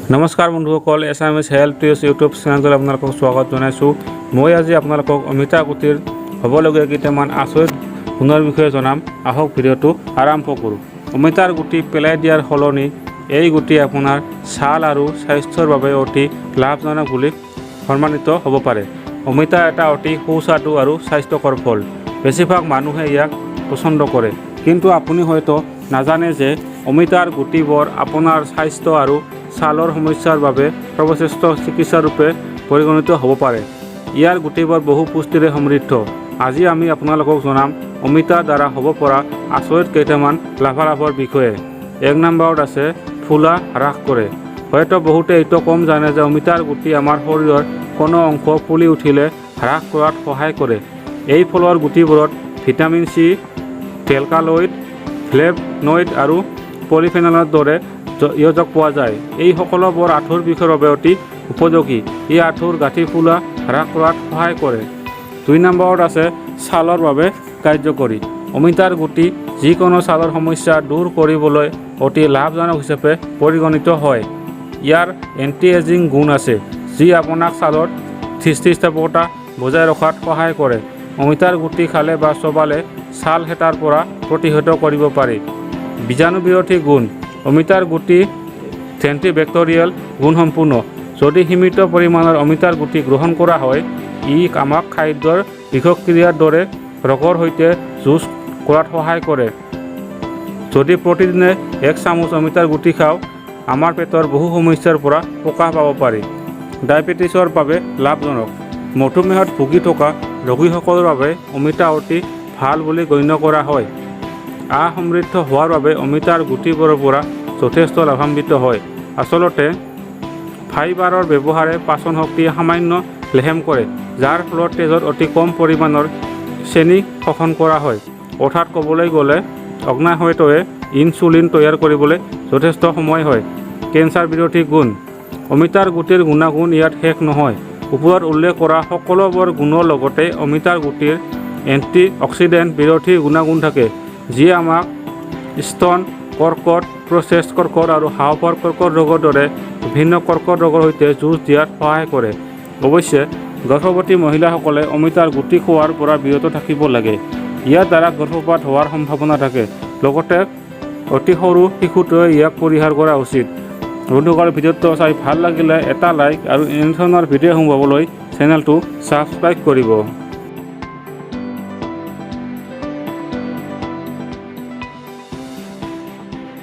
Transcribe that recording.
নমস্কাৰ বন্ধুসকল, এছামিছ health tips YouTube চেনেলটোলৈ আপোনালোকক স্বাগত জনাইছোঁ। মই আজি আপোনালোকক অমিতা গুটিৰ হ'বলগীয়া কেইটামান আচৰিত গুণৰ বিষয়ে জনাম। আহক, ভিডিঅ'টো আৰম্ভ কৰোঁ। অমিতাৰ গুটি পেলাই দিয়াৰ সলনি এই গুটি আপোনাৰ ছাল আৰু স্বাস্থ্যৰ বাবে অতি লাভজনক বুলি প্ৰমাণিত হ'ব পাৰে। অমিতা এটা অতি সুস্বাদু আৰু স্বাস্থ্যকৰ ফল। বেছিভাগ মানুহে ইয়াক পচন্দ কৰে। কিন্তু আপুনি হয়তো নাজানে যে অমিতাৰ গুটিবোৰ আপোনাৰ স্বাস্থ্য আৰু ছালৰ সমস্যাৰ বাবে সৰ্বশ্ৰেষ্ঠ চিকিৎসাৰূপে পৰিগণিত হ'ব পাৰে। ইয়াৰ গুটিবোৰ বহু পুষ্টিৰে সমৃদ্ধ। আজি আমি আপোনালোকক জনাম অমিতাৰ দ্বাৰা হ'ব পৰা আচৰিত কেইটামান লাভালাভৰ বিষয়ে। 1 নম্বৰত আছে, ফুলা হ্ৰাস কৰে। হয়তো বহুতে এইটো কম জানে যে অমিতাৰ গুটি আমাৰ শৰীৰৰ কোনো অংশ ফুলি উঠিলে হ্ৰাস কৰাত সহায় কৰে। এই ফলৰ গুটিবোৰত ভিটামিন চি, এলকালইড, ফ্লেভনইড আৰু পলিফেনলৰ দৰে যৌগ পোৱা যায়। এই সকলোবোৰ আঁঠুৰ বিষৰ বাবে অতি উপযোগী। ই আঁঠুৰ গাঁঠি ফুলা হ্ৰাস কৰাত সহায় কৰে। 2 নম্বৰত আছে, ছালৰ বাবে কাৰ্যকৰী। অমিতাৰ গুটি যিকোনো ছালৰ সমস্যা দূৰ কৰিবলৈ অতি লাভজনক হিচাপে পৰিগণিত হয়। ইয়াৰ এণ্টি এজিং গুণ আছে, যি আপোনাক ছালৰ স্থিতিস্থাপকতা বজাই ৰখাত সহায় কৰে। অমিতাৰ গুটি খালে বা চবালে ছাল শেঁতাৰ পৰা প্ৰতিহত কৰিব পাৰি। বীজাণু বিৰোধী গুণ। অমিতাৰ গুটি এণ্টিবেক্টেৰিয়েল গুণসম্পন্ন। যদি সীমিত পৰিমাণৰ অমিতাৰ গুটি গ্ৰহণ কৰা হয়, ই আমাক খাদ্যৰ বিষক্ৰিয়াৰ দৰে ৰোগৰ সৈতে যুঁজ কৰাত সহায় কৰে। যদি প্ৰতিদিনে এক চামুচ অমিতাৰ গুটি খাওঁ, আমাৰ পেটৰ বহু সমস্যাৰ পৰা সকাহ পাব পাৰি। ডায়েবেটিছৰ বাবে লাভজনক। মধুমেহত ভুগি থকা ৰোগীসকলৰ বাবে অমিতা অতি ভাল বুলি গণ্য কৰা হয়। আঁহ সমৃদ্ধ হোৱাৰ বাবে অমিতাৰ গুটিবোৰৰ পৰা যথেষ্ট লাভান্বিত হয়। আচলতে ফাইবাৰৰ ব্যৱহাৰে পাচন শক্তি সামান্য লেহেম কৰে, যাৰ ফলত তেজত অতি কম পৰিমাণৰ চেনি শোষণ কৰা হয়। অৰ্থাৎ ক'বলৈ গ'লে অগ্নাশয়টোৱে ইনচুলিন তৈয়াৰ কৰিবলৈ যথেষ্ট সময় হয়। কেঞ্চাৰ বিৰোধী গুণ। অমিতাৰ গুটিৰ গুণাগুণ ইয়াত শেষ নহয়। ওপৰত উল্লেখ কৰা সকলোবোৰ গুণৰ লগতে অমিতাৰ গুটিৰ এণ্টি অক্সিডেণ্ট বিৰোধী গুণাগুণ থাকে, যিয়ে আমাক স্তন কৰ্কট, প্ৰষ্টেট কৰ্কট আৰু হাঁওফাঁওৰ কৰ্কট ৰোগৰ দৰে বিভিন্ন কৰ্কট ৰোগৰ সৈতে যুঁজ দিয়াত সহায় কৰে। অৱশ্যে গৰ্ভৱতী মহিলাসকলে অমিতাৰ গুটি খোৱাৰ পৰা বিৰত থাকিব লাগে। ইয়াৰ দ্বাৰা গৰ্ভপাত হোৱাৰ সম্ভাৱনা থাকে। লগতে অতি সৰু শিশুটোৱে ইয়াক পৰিহাৰ কৰা উচিত। বন্ধুসকল, ভিডিঅ'টো চাই ভাল লাগিলে এটা লাইক আৰু এনেধৰণৰ ভিডিঅ'সমূহ পাবলৈ চেনেলটো ছাবস্ক্ৰাইব কৰিব।